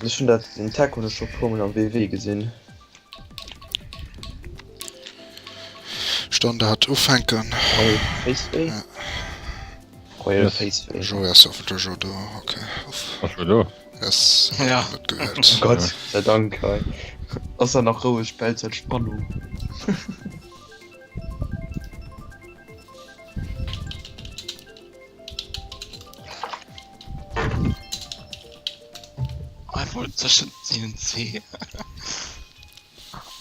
Ech hunn dat den Tag hunn ech scho puer mol am WW gesinn. Stonn dat ufänken. Royal Faceway? Ja. Royal Yes. Faceway. Jo ass hoffentlech jo do. Okay. Uff. Ass scho do. Yes. Ja. Net gewählt. Gott sei Dank hei. Ass da nach roueg Belzeit Spannung. Einfach zwischen CNC.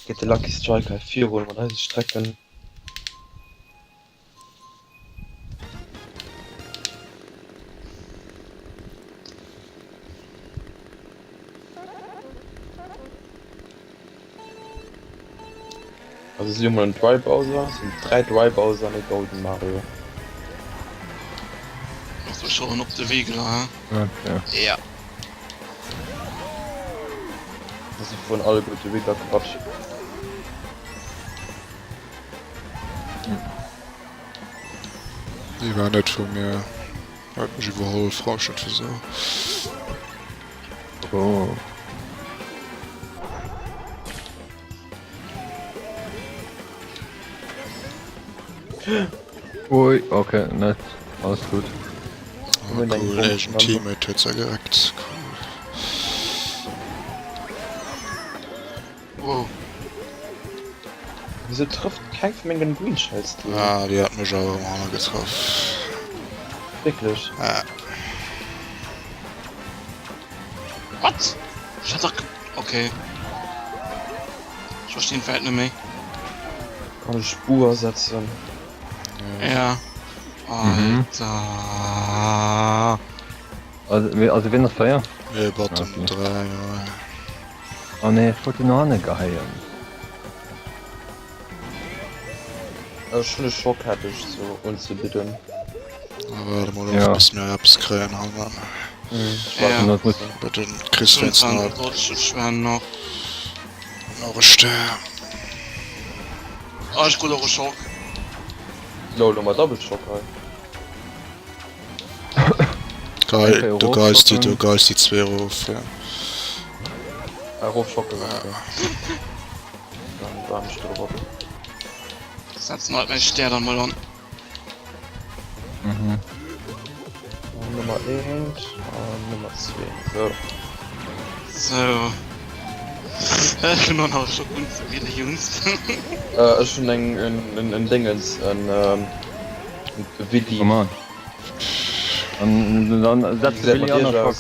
Geet de Lucky Strike hei virun mat eise Strecken. Also si hu mol en Dry Bowser, et sinn 3 Dry Bowser an e Golden Mario. Ass do schon op de Wee gra, he? Okay. Ja. Si fueren alleguer de Wiggler Quatsch. Déi war net vu mir. Huet mech iwwerholl, frau ech net wisou. Oh. Ui, okay, net. Alles gut. Oh, cool, eegen Teammate huet se gereckt. Cool. Wow. Wieso trifft keng vun mengen Green Shells déi? Ah, déi hat mech awer erëm hanner getraff. Wierklech? Ja. What? Ich hat doch okay. Ich verstehe den Welt nicht mehr. Kann ech Spur ersetzen? Ja. Mhm. Alter. Also, also wien ass 4? Mir Bottom Okay. 3, ja. Oh nee, ech wollt en no hanne geheien. Ech hunn e Schock hätt ech sou unzebidden. Ah, waarde mol of Ja. bis mir eppes kréien hannen. Ja. Dat muss Bei den kriss wéinst nach 25 Schwäin nach. nach e Stär. Ah, ich krut och e Schock. Lol, lo mat Double Schock hei. Geil, du geils déi, du geils déi zwee erof, ja. Erof schocken, okay. Dann waarden ech drop op. Setzen halt mein Stär dann mal an. Mhm. Nummer 1 an Nummer 2. So. So. Ech hun och nach Schock unzebidden, Jungs. Äh, ech hun eng, en, en, en Dingens, en, ähm, Willi. Oh Mann. An dann setzt de Willi an a Schock.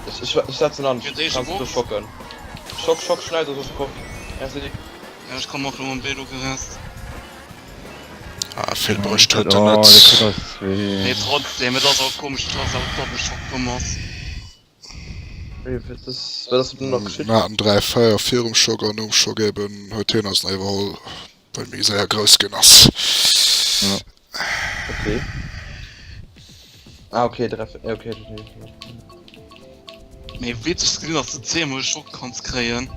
Ech, ech, ech setzen an. Fir d'éischt Kanns du Box. schocken. Schock, Schock, schnell, du soss komm. Merci. Ja, ech komm och lo mam Velo gerast. Ah, vill brécht huet en Oh, net. de kritt eis zwee. Mee trotzdem, et ass och komesch, dass awer Doppelschock komm ass. Wéi, das, wat ass denn nach geschitt? Mir haten 3, 4 virum Schock an nom Schock eben huet hien eis nach iwwerholl, well méi séier grouss ginn ass. Ja. Okay. Ah, okay, 3, 4, okay. Mee witzeg gesinn, dass du 10 mol Schock kanns kréien.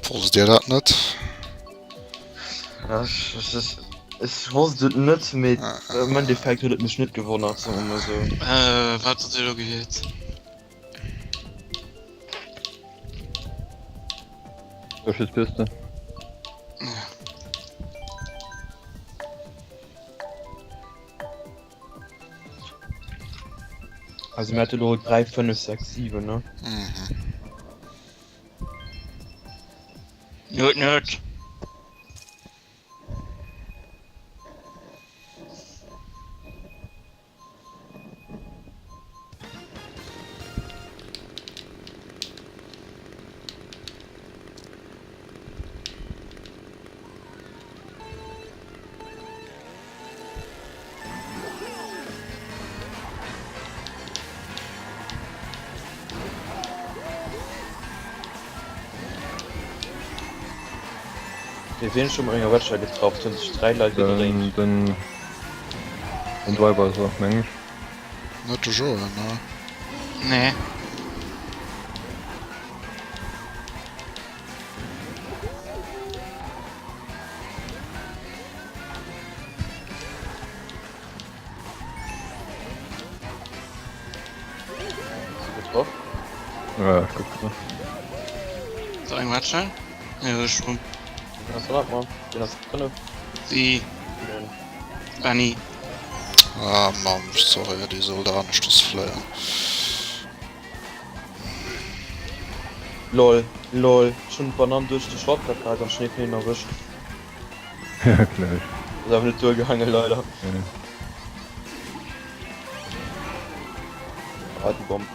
Wosst dir dat net? Ja, ech, ech, ech, ech wosst et net, mee im Endeffekt huet et mech net gewonnert, soe mer mol sou. Äh, wat huet dir elo gewielt? Welches bist du? Ja. Also mir hatte lo 3, 5, 6, 7, ne? Mhm. Nerd, nerd. Fir wien ech elo mat menger Wetcher getraff, hunn sech 3 Leit gedréint. Den, den Driver ass och, meng ech. Net de Joël, ne? Nee. Getroff. Ja, ich guck mal. So eng wat schnell? Ja, ech rum. Was war mal? Den ass 5. Si Benny. Ah Mann, sorry, déi sollt aneschtes fléien. Lol, lol, ech hunn d'Banann duerch de Shortcut geheit an Schnéi vun hinnen erwëscht. Ja, gläich. Ass awer net duergaangen, leider. Nee. Ah, déi Bomb.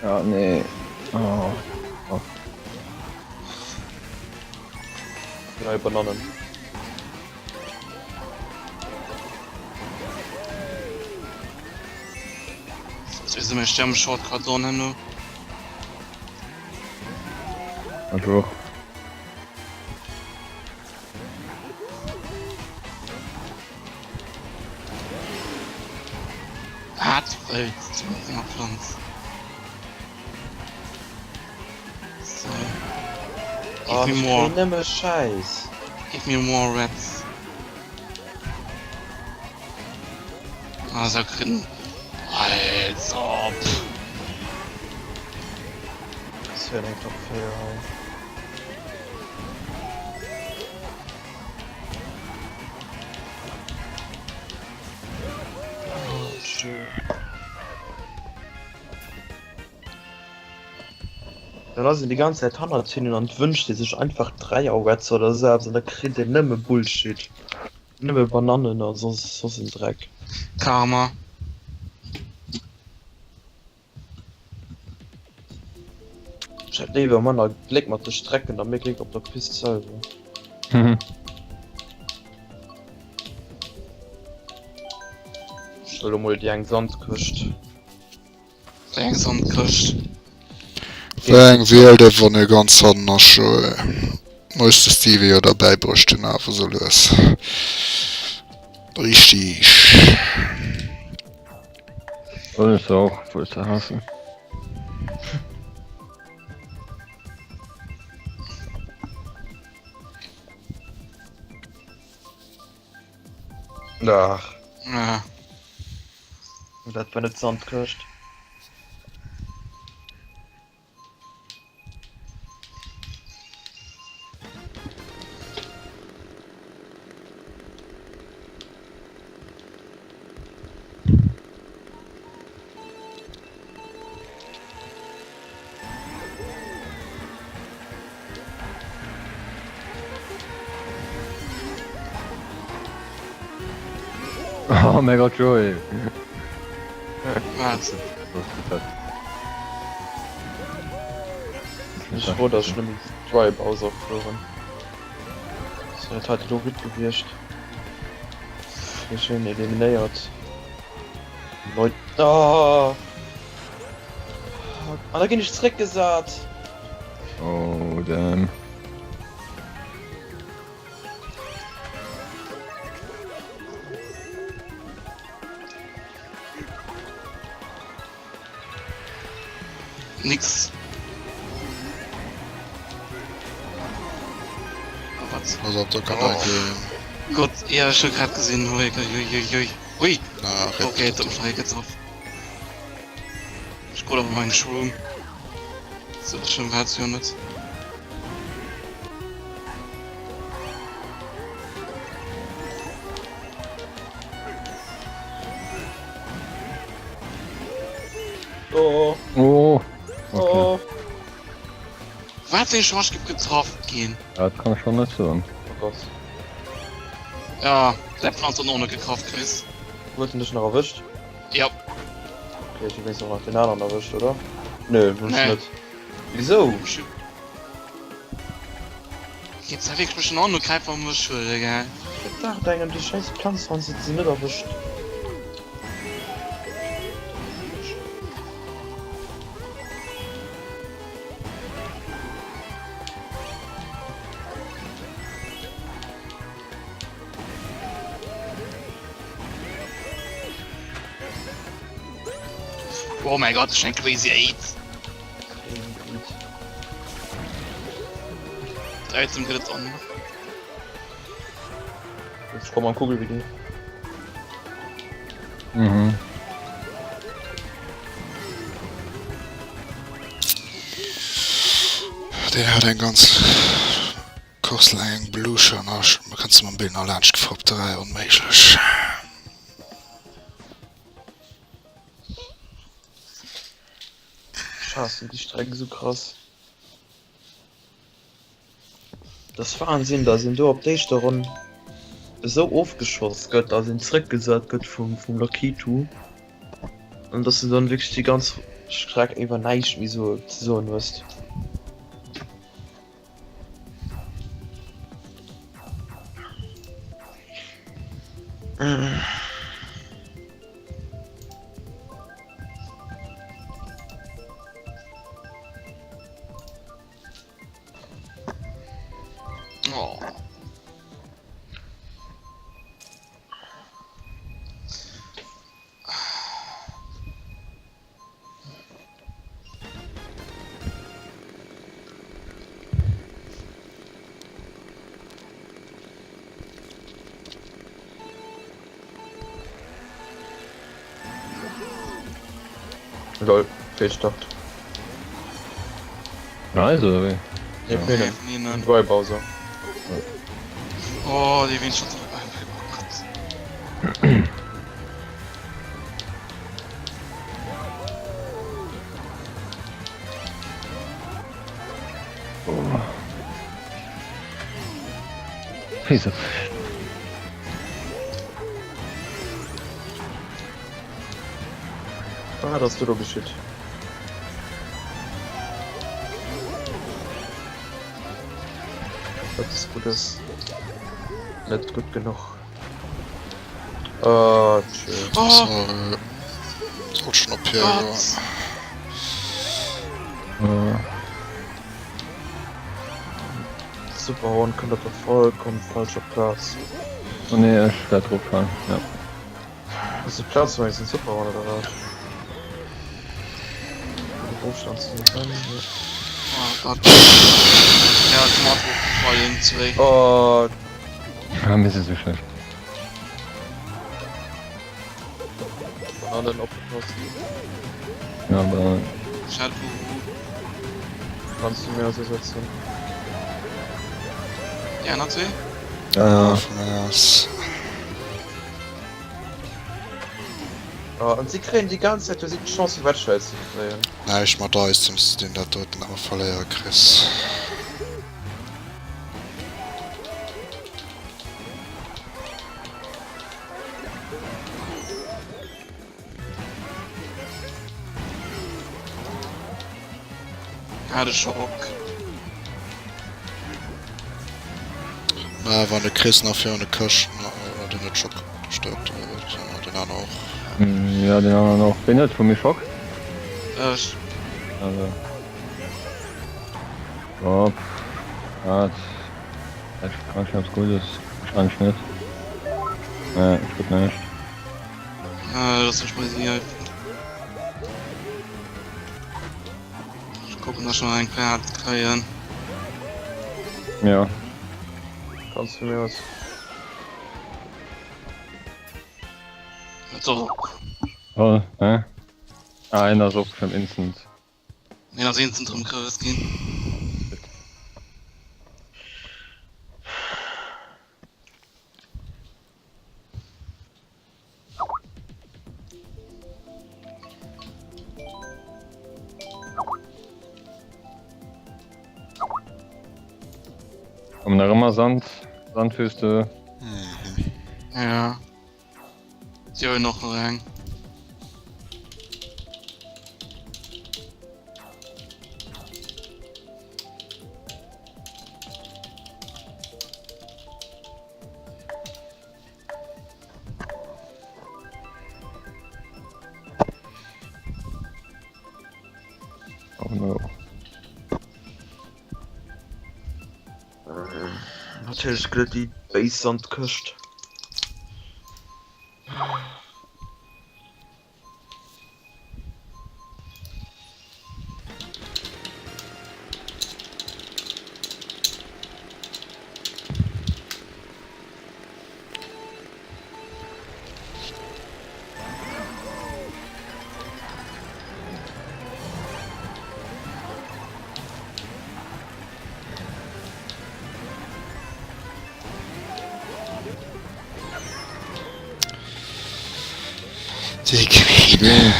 Ja, nee. Oh. Oh. Drei Banannen. Wieso mir sterben Shortcut so herno? Bonjour. Hat Holz enger Pflanz. So. Oh, Give me ich more. krieg nëmme Scheiß. Give me more rats. Ah, so kriegen. Als ob. Das wär einfach fair. Hei. Oh, schön. Dann ass een déi ganz Zäit hannert hinnen an wënscht ee sech einfach Dräierwets oder esou eppes an da kritt een nëmme Bullshit. Nëmme Banannen a soss soss en Dreck. Karma. Ech hätt léiwer manner Gléck mat de Strecken a méi Gléck op der Pist selwer. Ech huele mol déi eng Sandkëscht. Wéi eng Sandkëscht? Wéi eng wielt ee wann ee ganz hannen ass? Joé, Hues de Stevie jo derbäi bruecht hunn awer sou lues. Richteg. Soll ech se och wuel ze haassen. Ach. Ja. Dat war net d'Sandkëscht. Oh mein Gott, Joey. Wat? Das Ech froh, dass ech nëmmen Dry Bowser fueren. Das wär halt elo gutt gewiescht. Ech hunn eliminéiert. Leut. Ah! An da ginn ech zréckgesat. Oh, damn. Nix. Oh, wat? Also op der kann Oh. gehen. Gott, ja, ich hab grad gesehen. Ui, ui, ui, ui. Ui. Na, Okay, jetzt hab ich getroffen. Ich guck aber meinen Schwung. So schlimm war's ja nicht. Oh, Oh. Okay. oh. Was die Chance gibt getroffen gehen. Ja, das kann ich schon nicht sagen. Oh Gott. Ja, der Pflanze hat noch nicht gekauft, Chris. Huet en dech nach erwëscht? Ja. Okay, ech hu wéinstens och nach den aneren erwëscht, oder? Nö, hunn ech Nee. net. Wisou? Jetzt hab ich mich schon auch nur greif am Schuld, gell? Ich dacht engem, déi scheiß Planz han se se net erwëscht. Oh mein Gott, das ist ein Crazy 8. 13 gëtt et och nach. Ech komm am Kugelwiddy. Mhm. Deen hat eng ganz Course laang eng Bluche an Arsch. Ma kanns de mam Bild nach laanscht Gefopterei onméiglech. Ech haassen déi Streck esou krass. Dat ass Wahnsinn, dass een do op d'éischter Ronn esou ofgeschoss gëtt, dass een zrëckgesat gëtt vum vum Lakitu an dass du dann wierklech déi ganz Streck iwwer näischt méi sou ze soen hues. Oh. Lol, Fehlstart. Nice, oder wéi? Nee, Ja. nee, Nee, nee, nee. nee. Dry Bowser. Oh, déi ween schon. Oh Gott. Oh. Wéi se. Wat ass do do geschitt? Eppes Guddes. Net gutt genuch. Ah, tschö. Oh, Sorry. Sollt schon op hier goen. Gott. Oh. Superhorn kënnt op der vollkommen falscher Plaz. Oh nee, ech wäert drop fahren. Ja. Ass de Plaz wou eisen Superhorn oder wat? Ofstand zu den Oh Gott. Ja, Tomato fallen zwee. Oh, Ah, mir si sou schlecht. Bananen opgepasst. Ja, Bananen. Schad, wo, Kannst du mir also setzen? déi aner zwee? Ja, ja. Vun mir aus. Ah, an si kréien déi ganz Zäit, du si d'Chance fir Wettschäiz ze kréien. Näischt mat eis, deems de deen dat doten awer verléiere kriss. Ah, de Schock. Mä wann de Chris nach virun de Këscht, den huet Schock gestoppt, den aner och. Ja, den aneren och. Ween huet vu mir Schock? Ech. Also. Oh, pff. Wat? Ech kann schon eppes Guddes. Wahrscheinlech net. Nee, ech kritt näischt. Äh, lass mich mal hier. Ich gucken, dass schon ein Pferd kréien. Ja. Kannst du mir was? So. Oh, hä? Ah, een ass och schon instant. Een ass instant drum grouss ginn. Kommen nach ëmmer Sand, Sandwüste. Mhm. Ja. Si huelen och nach eng. Oh no. Natierlech gëtt et déi béis Sandkëscht. Déi Green.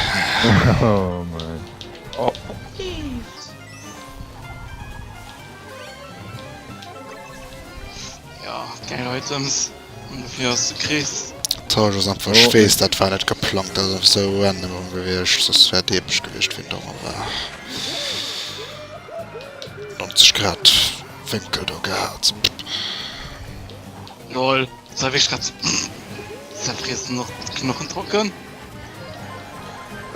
Oh man. Oh. Ja, geil Items. An dofir ass de Chris. D'Tausch ass einfach, ech weess dat war net geplangt, dat ass esou random erëm gewiescht, soss wär et epesch gewiescht wéi en dormer war. 90 Grad Wénkel do gehat. Lol, das war wirklich grad so. Zerfriessen noch d'Knochen trocken.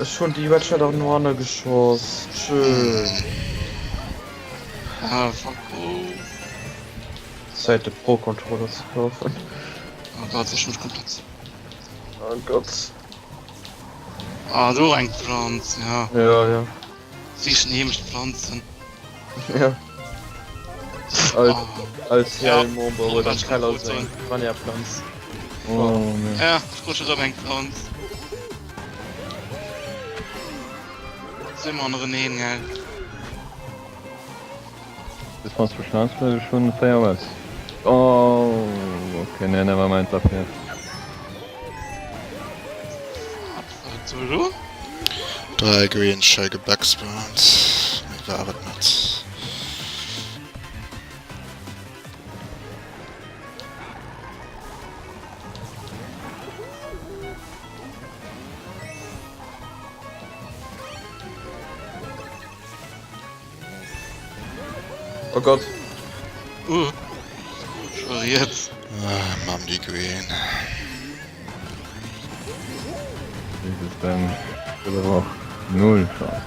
Ech hunn déi Red Shadow no hanne geschoss. Schön. Ah, fuck off. Zäit de Pro Controller ze kaufen. Oh Gott, ech mech komplett. Oh Gott. Ah, do eng Pflanz, ja. Ja, ja. Sichen heemesch Pflanzen. Ja. Als, Oh. als Ja. CL-Member huet am Keller seng Vanilla-Pflanz. Oh nee. Ja, ich brauch schon eng Pflanz. Sind wir an René, gell? Das war's für Chance, schon 4 was. Oh, okay, nee, never mind, dafür. Solo? 3 Green schéi gebackspawnt, méi war et net. Oh Gott. Uh. Schon jetzt. Ah, Mam déi Green. Das ist dann aber auch null Chance.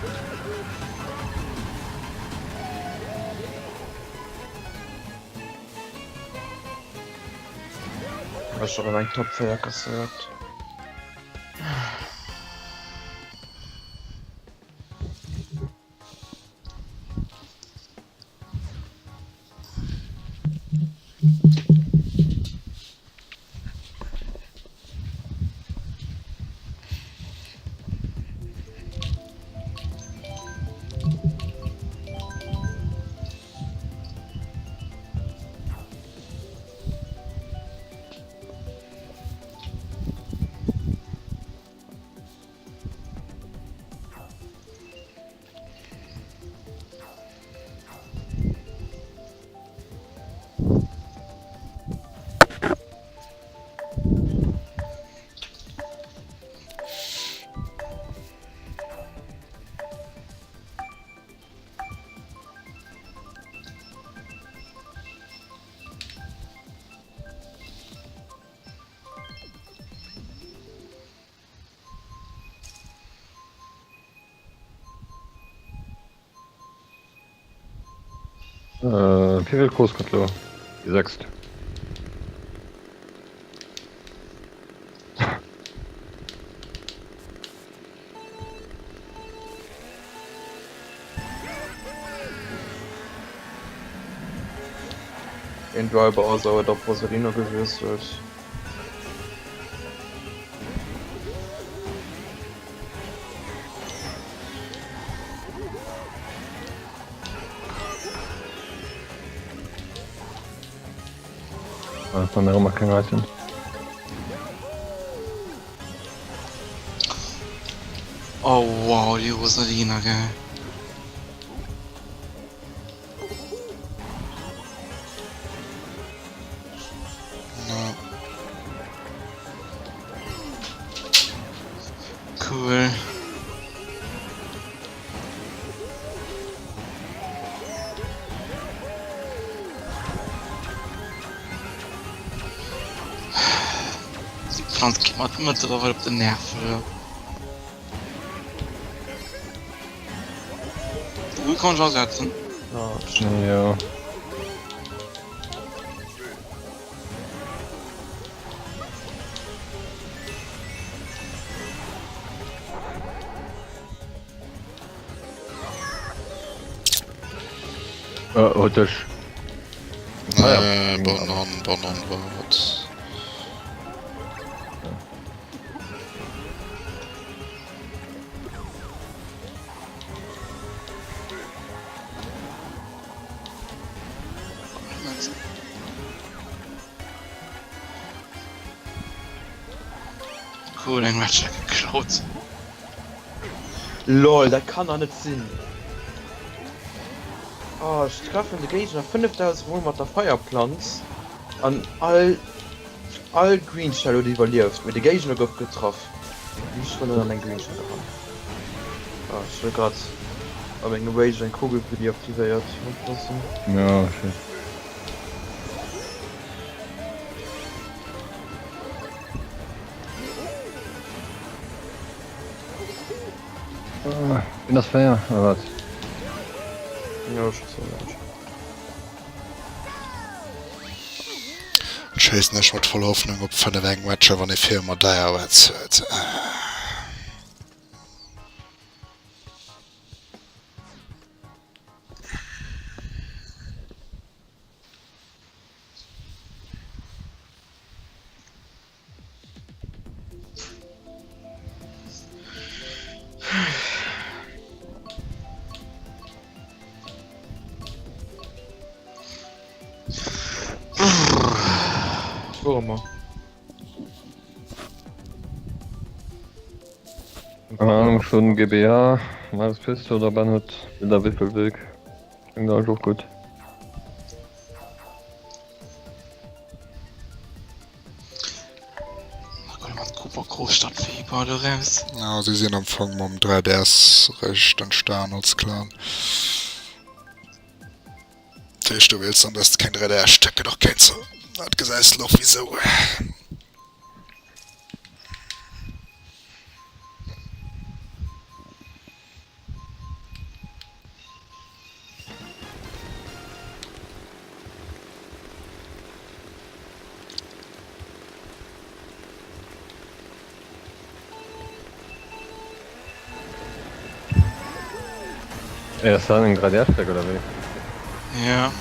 Ech schon eng Top 4 kasséiert. Äh, wie viel Kurs kommt lo? Die sechst. Een Driver ass awer der Rosalina gewiesselt. Ah, dann immer kein Item. Oh wow, die Rosalina, gell. Na, Cool. Die Pflanze geht mir immer drauf op den Nerven. Du kannst auch setzen. Ja, Ja. Äh, huet dech. äh, Banan, Banan war et. Cool, eng Red Shell geklaut. Lol, dat kann dach net sinn. Oh, ech treffen de Géigner 5000 mol mat der Feierplanz an all all Green Shell huet iwwerlieft, mee de Géigner gouf getraff. Ech war net an eng Green Shell eran. Ah, ech hu grad a mengem Rage eng Kugel deaktivéiert. Oppassen. Ja, shit. Sinn ass 4 oder wat? Jo, ech schëtzen net. Schéissen ech mat voller Hoffnung op 5 eng Matcher wann ee vir mer Dire Rats huet. Fuere mer. Keine Ahnung, schon GBA, Marius Piste oder Ben huet der Wiffelweg. Klingt eigentlich och gutt. Großstadtfieber do raus. Ja, si sinn am Fong mam 3DS réischt entstan als Clan. Dat heescht, du wéilts am besten keng 3DS-Stecken och kéint se. Dat gesäis de och wisou. Ey, ass dat eng 3DS-Deck oder wéi? Ja.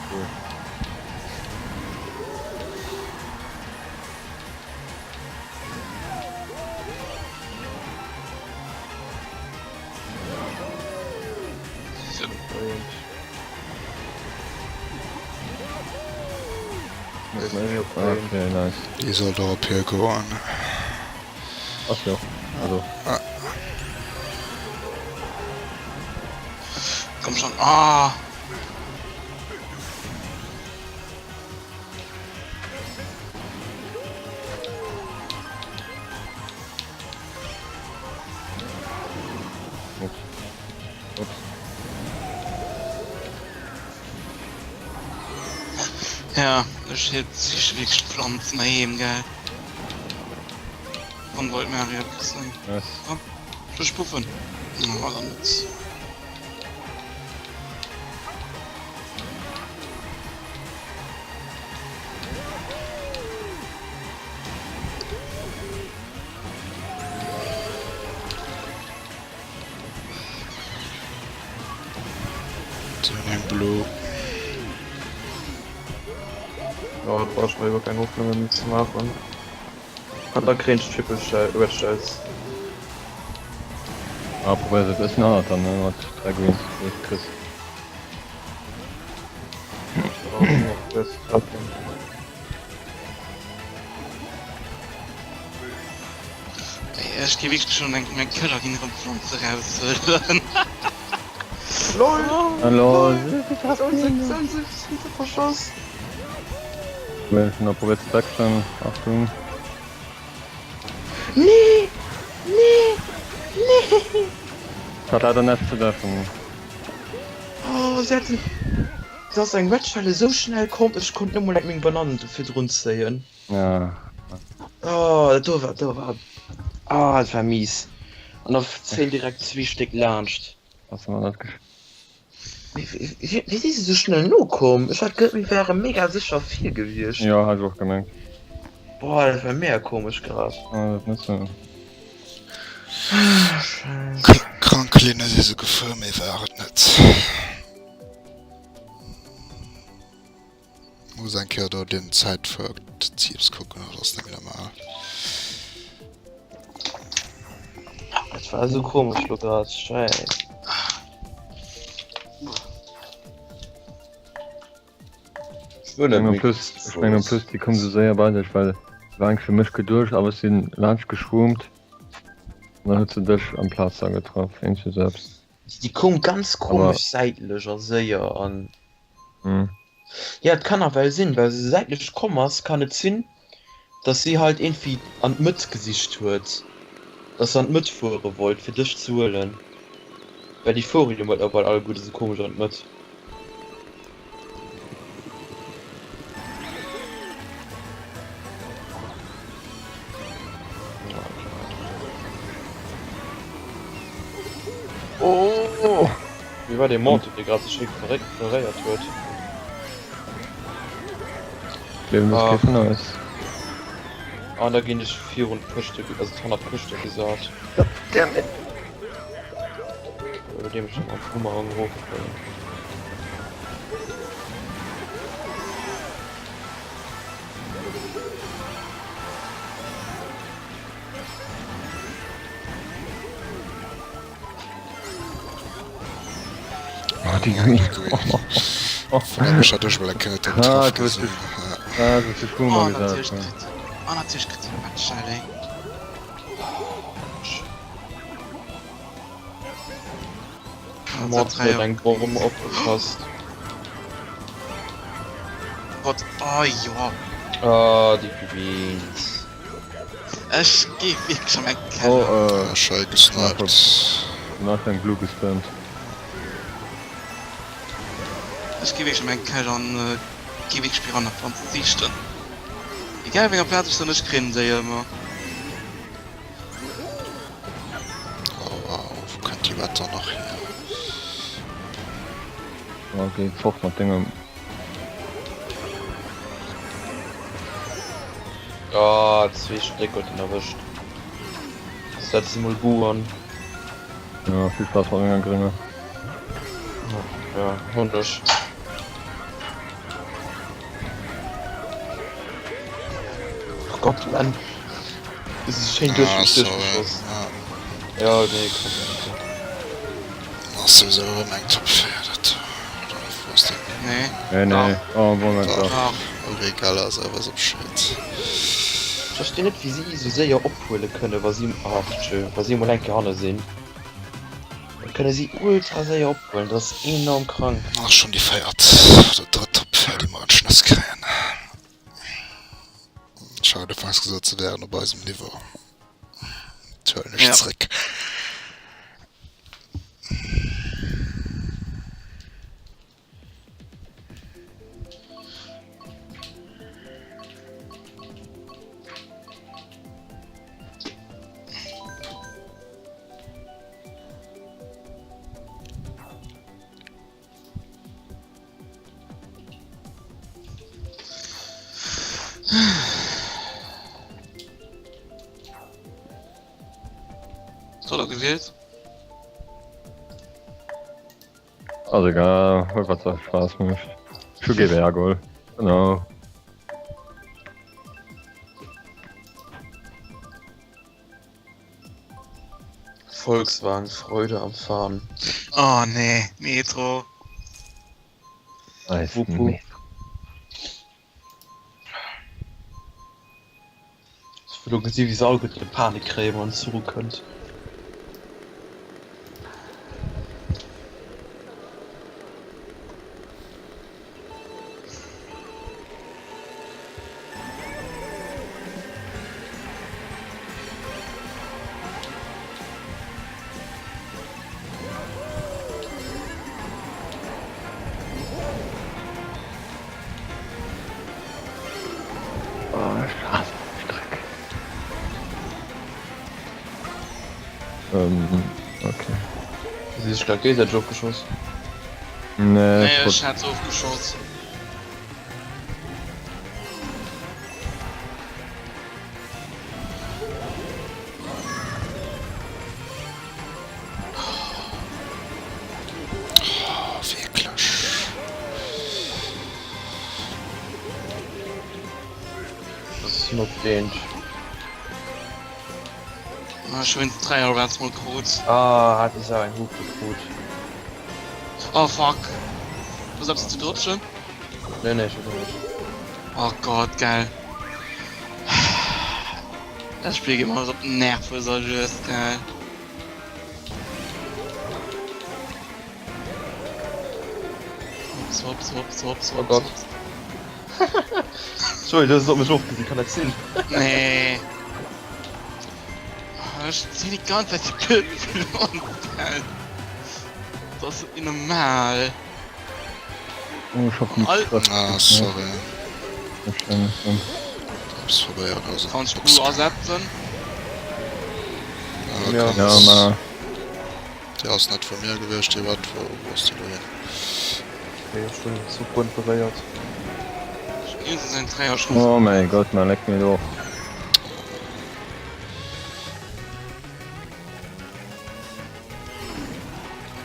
Cool. Okay, nice. Déi soll der op hir goen. Ass jo. Also. Ah. Komm schon. Ah. Ups. Ups. Ja, ech hiert sich wierklech d'Planzen heem, gell. Wann wollt Mario sein. Nice. Komm, ech puffen. Oh, war dann net. Turning Blue. Ja, da brauch ich mir iwwer keng Hoffnungen méi ze maachen. An da kréien ech Triple Shell, Red Shells. Ah, probéier se e bëssen hannert dann, ne, mat 3 Greens, Chris. Ey, ech gi wierklech schon eng meng Keller ginn erëm Pflanze raushuelen. LOL! Lol. Verschoss! Schon da probiert ze wechseln. Achtung. Nee! Nee! Nee! Hat leider net ze treffen. Oh, se hätten. Dass eng Red Shell esou schnell komm, ech konnt net mol meng Bananen do virdrun zéien. Ja. Oh, dat do war, do war, ah, dat war mies. An da zéien direkt zwee Stéck laanscht. Ass awer net gesch. Wéi, wéi, wéi si se sou schnell nokomm? Ech hat geduet, mir wäre mega sécher vir gewiescht. Jo, hat ech och gemengt. Boah, dat war mega komesch grad. Ah, dat net sou. Scheiss. Krank Linne si se gefuer, méi war et net. Muss eng Kéier do den Zäitverziebs kucken, dat ass net méi normal. Dat war esou komesch lo grad, scheiss. Ech plus, ech mengen en plus déi koum sou séier bei dech, well war eng fir mech geduecht, awer ech sinn laanscht geschwoomt an dann huet se dech amplaz da getraff, iergendwéi sou eppes. Déi koum ganz komesch säitlech a séier an. Jo, et kann nawell sinn, well se säitlech komm ass, kann et sinn, dass si halt iergendwéi an d'Mëtt gesicht huet, dass se an d'Mëtt fuere wollt, fir dech ze huelen, well déi fuere jo mëttlerweil alleguerte sou komesch an d'Mëtt. Oh! Wéi war dee Monte, dee grad sou schéi verréiert huet? Gleewen ass kee vun eis. An da ginn ech virun d'Këschte, also hannert d'Këschte gesat. Damn it! Iwwer deem ech dann am Boomerang erofkréien. Oh, déi Green. Ech hat ech well eng Kéier net Ah, getraff du hues gesinn. dech, ah, du hues dech Oh, Boomer gesat, natierlech ja. kritt, oh, natierlech kritt den Match schnell, ey. Mord huet eng Bomm opgepasst. Gott, oh jo. Ah, déi Greens. Ech gi wierklech an eng Oh, Keller. äh, Ah, schei gesniped. Nach eng Blue gespammt. Ech gi wierklech an eng Keller an gi wierklech Piranha Pflanzen siichten. Egal wéi enger Plaz ech sinn, ech kréien déi ëmmer. Oh wow, wou kënnt déi Wetter nach hier? Oh, geh fort mat dengem. Ah, zwee Stéck huet en erwëscht. Setze mol Buan. Ja, vill Spaass mat menger Grénger. Ja, hunn ech. Oh Gott, Mann. Das ist schön durch, Ah, sorry. durchgeschossen. Ja. Ja, nee, komm. Okay. Ass souwisou erëm eng Top 4, dat. Oder wou ass déi? Nee. Nee, nee. Oh, Moment, Dach. dach. Dach. Ulrike Keller ass awer esou Bescheed. Ech verstinn net wéi si esou séier ophuele kënne wa si, ach tschö, wa si emol eng Kéier hanne sinn. Da kënne si ultra séier ophuelen, dat ass enorm krank. Ach, schonn déi véiert oder drëtt Top 4, déi mer an d'Schnëss kréien. Ech hat ufanks gesot, se wären op eisem Niveau. Dat huelen ech Ja. zréck. Solo gewielt. Ass egal, huel wat der Spaass mécht. Ech hu GBA geholl. Genau. Volkswagen, Freude am Fahren. Oh nee, Metro. Eis Wupp, wupp. Metro. Ech wëll elo gesi wéi se alleguerten Panik kréien wann en Zuch ukënnt. Oh, ech haassen déi Streck. Ähm, okay. Si sech grad géigesäiteg ofgeschoss? Nee, Nee, ech ech wollt. hat se ofgeschoss. Oh, wierklech. Das ist not eent. Ah, ech hunn 3 Rats mol krut. Ah, hat déi Sau eng Hupe gekrut. Oh fuck. Du ass eppes ze dodgen. Nee, nee, ech weess och net. Oh Gott, gell. Dat Spill geet mer op d'Nerven sou lues, gell. Hops, hops, hops, hops, Oh hops, Gott. hops. Sorry, du hues et op mech ofgesinn, kann dat sinn? Nee. Ech sinn déi ganz Zäit déi blöd Blond, gell. Dat ass net méi normal. Oh, ech hoffen, All- dass Ah, sorry. Wahrscheinlech dann. Hab's probéiert, also. Kannst du ersetzen? Ja, Ja. Ja, kannst. ma. Déi ass net vu mir gewiescht, déi wat wou wou ass déi lo hin? Okay, ech hunn Zuchbund beréiert. Oh mäi Gott, ma leck mir doch.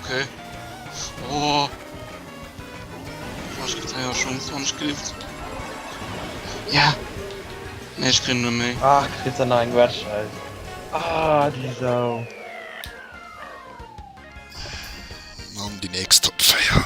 Okay. Oh. Ich krieg ja schon 20 Gift. Ja. Nee, ich krieg nur méi. Ach, kritt se nach eng Wedge, ey. Ah, déi Sau. An déi nächst Top 4.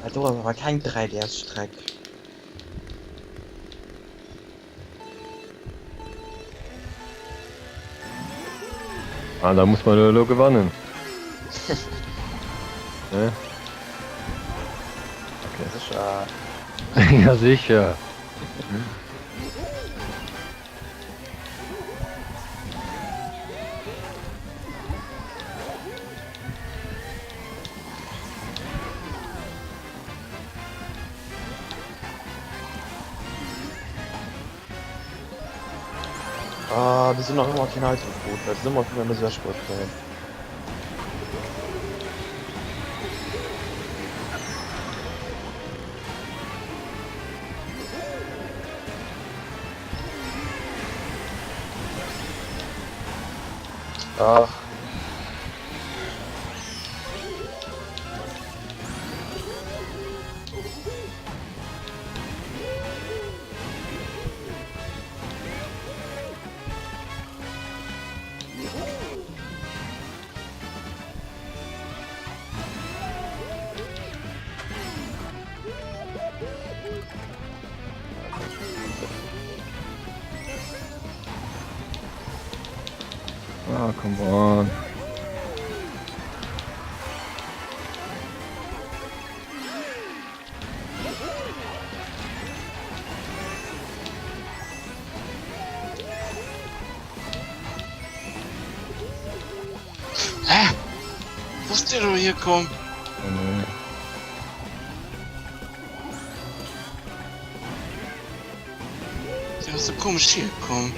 Ah, do ass awer keng 3DS-Streck. Ah, da muss man elo gewannen. Ne? Okay. Sicher. ja, sicher. Ah, wir sind noch immer kein Itemcode, weil sind immer wieder eine Dashboard kréien. Ach. Ah, come on. Hä? Wou ass dee elo hierkomm? Oh nee. Dee ass sou komesch hierkomm.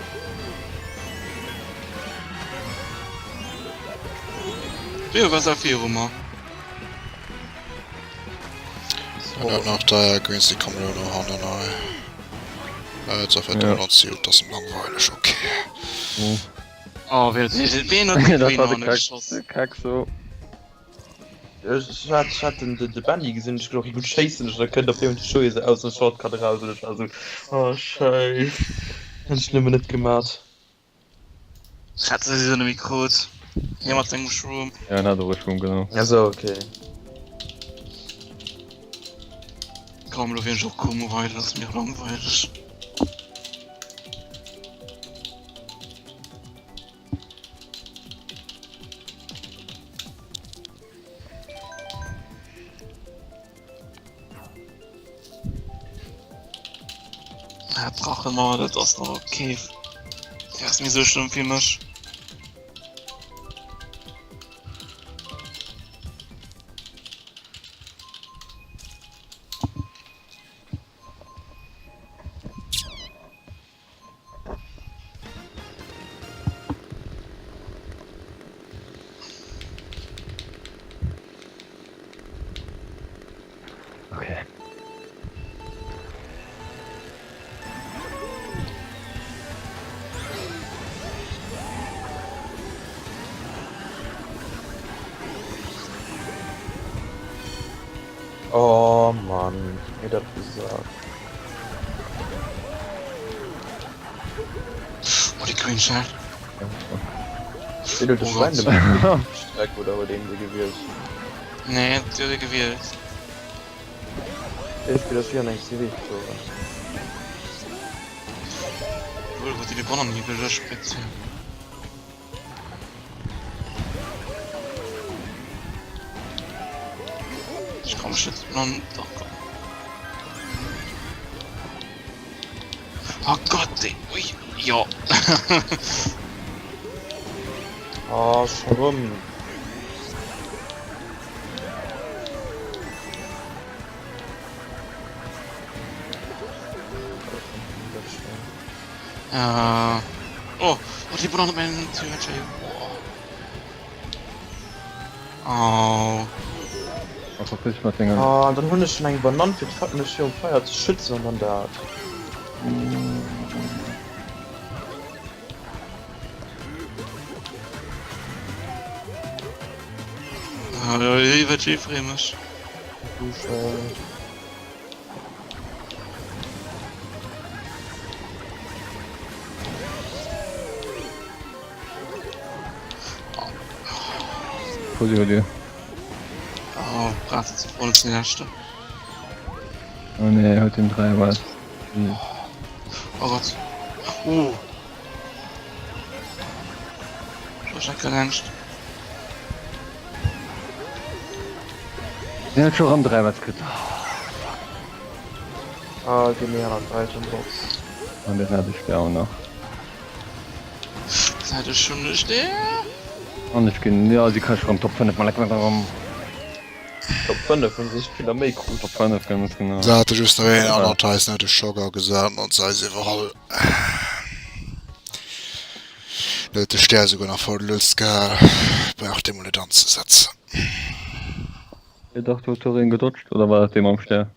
Leo war sa viru mer. An dat nach deier Greens, déi kommen elo no hannen hei. Äh, ça fait Ja. 300 dat ass langweileg, okay. Oh, ween huet ween huet den Dat Queen war de an Kack, geschoss? de Kack so. Ech hat, ech hat den, den, de Benny gesinn, ech gedacht, gutt schéissen ech, da kënnt op eemol de Joé esou aus dem Shortcut eraus an ech war esou, oh Scheiss, hätt ech nëmmen net gemat. Hat se se net méi krut. Hie mat sengem Schroom. Ja, en hat och e Schroom, genau. Also okay. Komm, lo wien ech och komme weider, ass mir langweileg. Ja, Drachenmauer, dat ass nach okay. Der ass méi sou schlëmm fir mech. Oh Mann, wéi dat gesagt. Oh, déi green Shell. Sinn huet de Oh Schwein Gott. dem Streck oder huet een se gewielt? Nee, déi huet e gewielt. Ech spill ass wéi an eng CV gefueren. Lol, huet déi de Banner ni gelöscht kritt. Ech kann mech net an doch komm. Oh Gott, ey. Ui, jo. Ah, scho rëm. Äh, oh, oh, déi Banane op meinen Tür. Oh. Oh, verpiss dich mat denger. Ah, dann hunn ech schon eng Banann fir d'Fa mech virum Feier ze schützen an dann dat. Ah, iwwer Jeffrey mech. Du schon. Pussy huet dir. Oh, brauch ze voll den leschte. Oh nee, huet den 3 was. Oh Gott. Oh. Ich hab keine Angst. Den huet scho rëm 3 was kritt. Ah, geh mir an d'Itembox. An den hat ech der auch nach. Das hatte ich schon nicht. Ja. An ech ginn, ja, si kann rëm Top 5 mal leck mir rëm. Top 5 hunn sech Spiller méi krut. Top 5 ganz genau. Se hate just nach een anert Eis net de Sugar gesat an se eis iwwerall. Huet de Stär souguer nach vor de Lust gehal. Braucht dee mol net anzesetzen. Jo dach, do huet doch een gedodged, oder war dat dee mam Stär?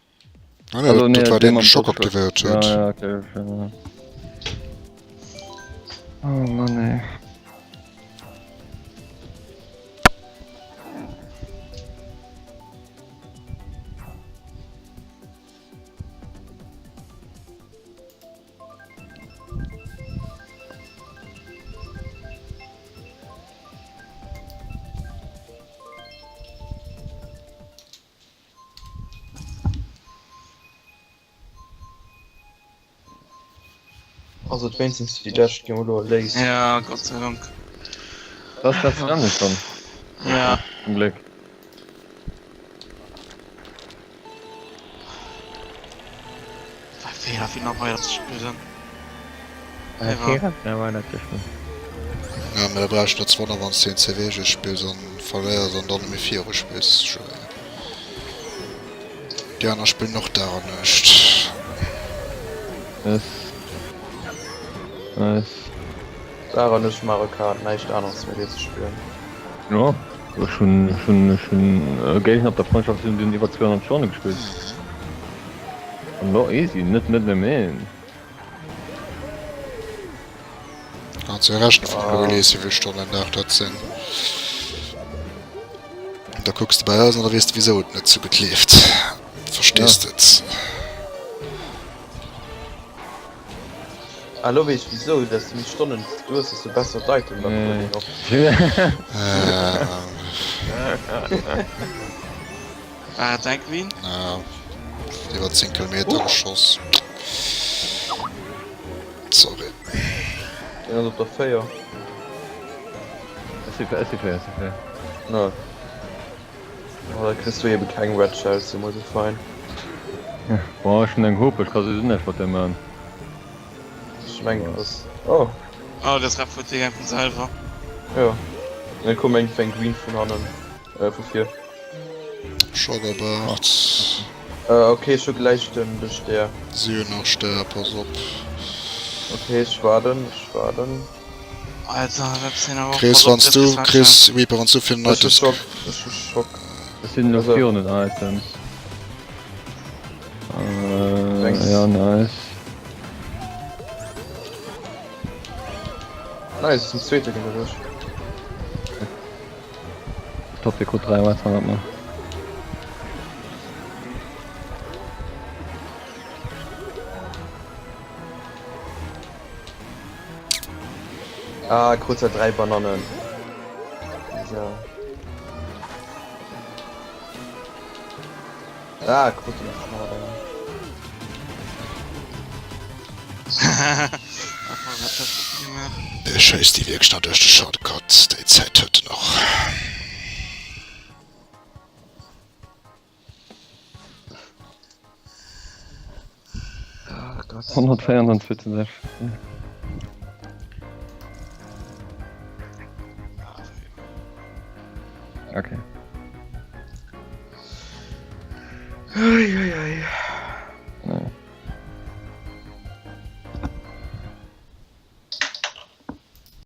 Ah, nee, Also, nee, dat war dee deen mam de Schock Dodge. aktivéiert Ja, huet. ja, okay, okay, ja. Oh Mann, ey. Ass et wéinstens déi lescht gi mer elo erléist. Ja, Gott sei Dank. Das das Rennen schon. Ja. Zum Glück. War Fehler fir nach weider ze spillen. Ja, mä da brauch ech net ze wonneren, wann s de een CWG spills an verléiers an dann net méi viru spills. Déi aner spillen och Dag an Nuecht. Yes. Nice. Dag an Nuecht Mario Kart, näischt aneres méi fir ze spillen. Jo, ech hunn, ech hunn, ech hunn Géigner op der Freundschaft, déi hunn iwwer 200 Stonne gespillt. An lo easy, net, net nëmme een. Kanns jo rechnen vun der Release wéivill Stonnen en Dag dat sinn. Da kucks de bei eis an da weess de wisou et net sou gutt leeft. Verstees de et? Ah lo weess ech wisou, dass du méi Stonnen du hues, desto besser d'Item beim Coding och. War et däi Green? Ja, iwwer 10 Kilometer geschoss. Sorry. Deen ass op der 4. Ech si 4, ech si 4, ech si 4. No. Oh, da kriss du eben keng Red Shells, du muss fein. Boah, ech hunn eng Hope, ech ka souwisou näischt mat där man. Ech mengen, dass. Oh. Oh, das Rap huet dee vun selwer. Jo. Dann koum eng eng Green vun hannen. Äh, vu vir. Schoggerbart. Äh, okay, ech hu gläich den, de Stär. Si hunn nach Stär, pass op. Okay, ech waarden, ech waarden. Alter, dat sinn awer och Chris, pass op, wanns dat du, ass Chris, Reaper, wanns du fir den Ech hu Items. Schock, ech hu Schock. Ech sinn elo Also- virun den Items. Äh, Thanks. ja, nice. Nice, ech sinn Zweete ginn ech. Top, dir krut 3 Watts hannert mer. Ah, krut zwar 3 Banannen. So. Ah, krut den nach Der schéisst déi wierklech nach duerch de Shortcut, déi Zäit huet en och. Ach Gott. 124. Okay. Ei, ei, ei.